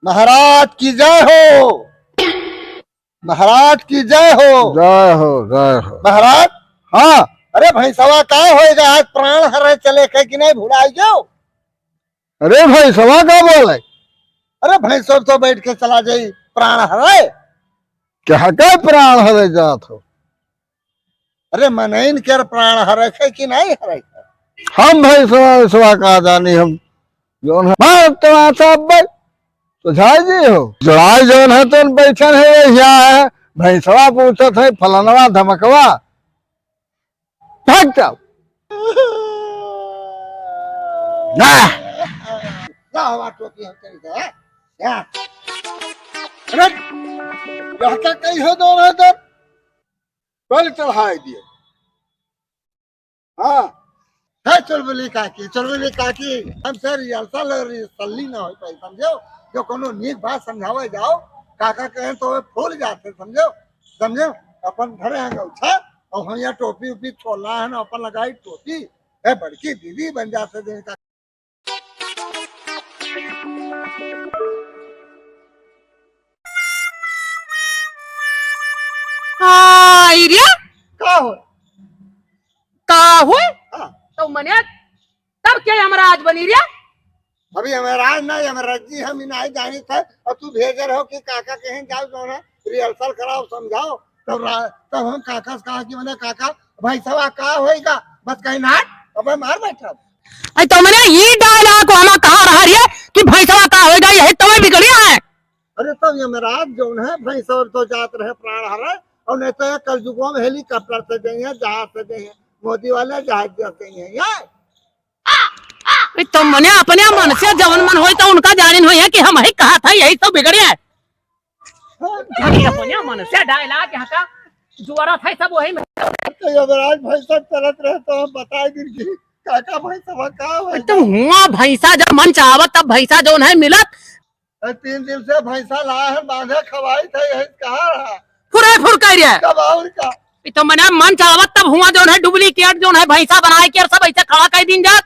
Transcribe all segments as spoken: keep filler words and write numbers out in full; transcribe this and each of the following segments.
महाराज की जय हो, महाराज की जय हो। जय हो, जय हो। महाराज। हाँ। अरे भैंसवा का होएगा, आज प्राण हरे चले के कि नहीं, भुलाइ गयो? अरे भैंसवा का बोले? अरे भैंसवा तो बैठ के चला जाई, प्राण हरे। क्या का प्राण हरे जात हो? अरे मनइन के प्राण हरे है कि नहीं हरे है? हम भैंसवा, भैंसवा का जानी हम, जौन है मार तमाचा अब्बे, तो झाई जी हो। जुड़ाई जौन है तो बैठन है, ये हिया है, भैंसवा पूछत है, फलनवा धमकवा। भाग जाओ। ना। ला हमार टोपी हम तेरे से, हैं? या। अरे, यहाँ क्या कही हो दो रहे तो? पहले चढ़ाई दिए। हाँ। है चुलबुली काकी, चुलबुली काकी, हमसे rehearsal और सल्ली ना हो पाई, समझो? जो कोनो नीक बात समझावे जाओ, काका कहें तो वे फूल जाते, समझो? समझो? अपन धरे हैं गौछा, और हम यहाँ टोपी उपी छोला है ना, अपन लगाई टोपी। ए बड़की दीदी बन जाते दिन का। आई रे। का हो? का हो? हाँ। तो मने तब के यमराज बनी रे? अभी यमराज ना, यमराज जी हम ही नहीं जानी थे, और तू भेज रहे हो कि काका कहें जाओ, जो है rehearsal कराओ, समझाओ। तब रा-, तब हम काका से कहा कि मने काका, भैंसवा का होएगा? बस कहीं ना, अबे मार बैठा। अरे तो मने ई dialogue को हमा कहा रहा रे कि भैंसवा का होएगा, यही तो मैं बिगड़िया है। अरे तब यमराज जौन है, भैंसवा तो जात रहे प्राण हरे, और नहीं तो ये कलयुगवा में helicopter से जाइए, जहाज से जाइए, मोदी वाले जहाज से जाइए, ये। ए, तो मने अपने मन से जवन मन होई तो उनका जानिन होई है कि हम ही कहा था, यही तो बिगड़े है। हम अपने मन से dialogue यहाँ का जुआरा था सब वही में। तो यमराज भाई सब चलत रहे तो हम बताए दिन की काका भैंसवा का होई। तो हुआ भैंसा जब मन चाहत तब भैंसा जौन है मिलत। ए, तीन दिन से भैंसा लाए हैं, बांधे खवाई थे, यही कहा रहा। फुरे फुर कह रहा है। तब और का? ई तो मने मन चाहत तब हुआ जौन है duplicate जौन है भैंसा बनाए के और सब ऐसे खड़ा कर दीन जात,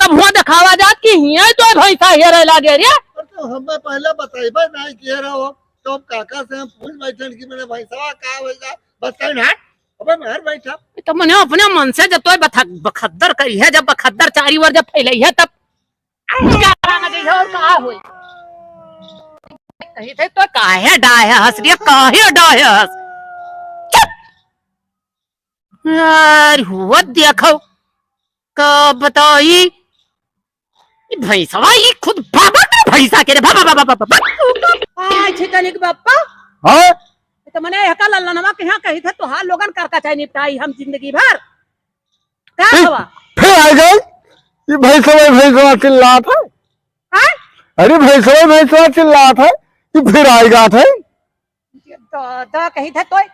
तब हुआ दिखावा जात कि हियाँ तो भैंसा हेरे लागे रे। अरे तो हमें पहले बताइबे नहीं किए रहो, तो अब काका से हम पूछ बैठन कि मने भैंसवा का होएगा, बस कहीं हट, अबे बाहर बैठा। ई तो मने अपने मन से जब तो बथक-, बखद्दर करी है, जब बखद्दर चारी ओर जब फैलई है तब गाना गई है और का होई? कही थे तो काहे डाहे हंस रे, काहे डाहे हंस? चुप! यार हुआ देखो, का बताई? ई भैंसवा ई खुद बाबा का भैंसा के रे, बाबा, बाबा, बाबा, बाबा। आ, छितनिक बापा। हाँ? तो मने यह का लल्लनवा के यहाँ कही थे, तोहार लोगन कर का चाहे निपटाई हम जिंदगी भर। का ए, हवा? फिर आ गई। ये भैंसवा, भैंसवा चिल्लात है। हाँ? अरे भैंसवा, भैंसवा चिल्लात है। ये फिर आएगा थे। ये दादा कही थे तोय।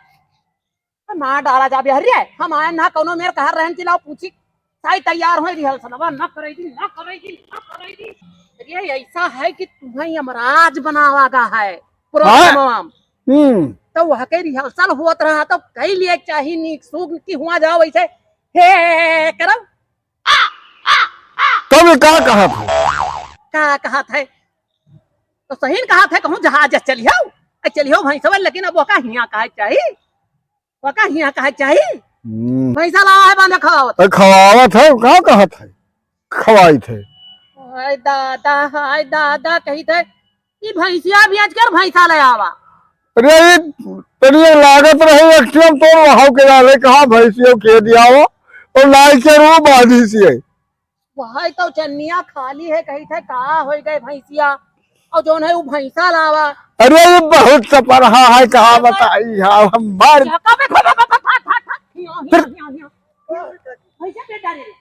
मार डाला जाबे। अरे हम आए ना कौनो मेर कहा रहन चिल्लाओ पूछी। साई तैयार होई rehearsal ना करेगी, ना करेगी, ना करेगी। अरे ऐसा है कि तुम्हें यमराज बनावा गा है। हाँ? Program। हम्म। तो वह के rehearsal होत रहा तो कई लिए चाही नीक सूग की हुआ जाओ वैसे। हे करो। तब ये का कहा था? का कहा था? तो सही न कहा था, कहूँ जहाज चलियो, चलियो भैंसवा, लेकिन अब ओका हियाँ कहा चाही, ओका हियाँ कहा चाही। हम्म। भैंसा लावा है बांधा खवावत। अरे खवावत है, का कहा था? खवाई थे। हाय दादा, हाय दादा, कही थे ई भैंसिया बेच कर भैंसा ले आवा। अरे, ये तनिए लागत रहे, एक टाइम तो वहाँ के डाले, कहाँ भैंसियों के दिया हो, और नाई के रो बांधी सी है। वही तो चन्निया खाली है, कही थे, कहाँ हो गए भैंसिया, और जौन है वो भैंसा लावा। अरे, ये बहुत चपरहा है, कहाँ बताई, हाँ, हम मार। भैंसा बेच डाले।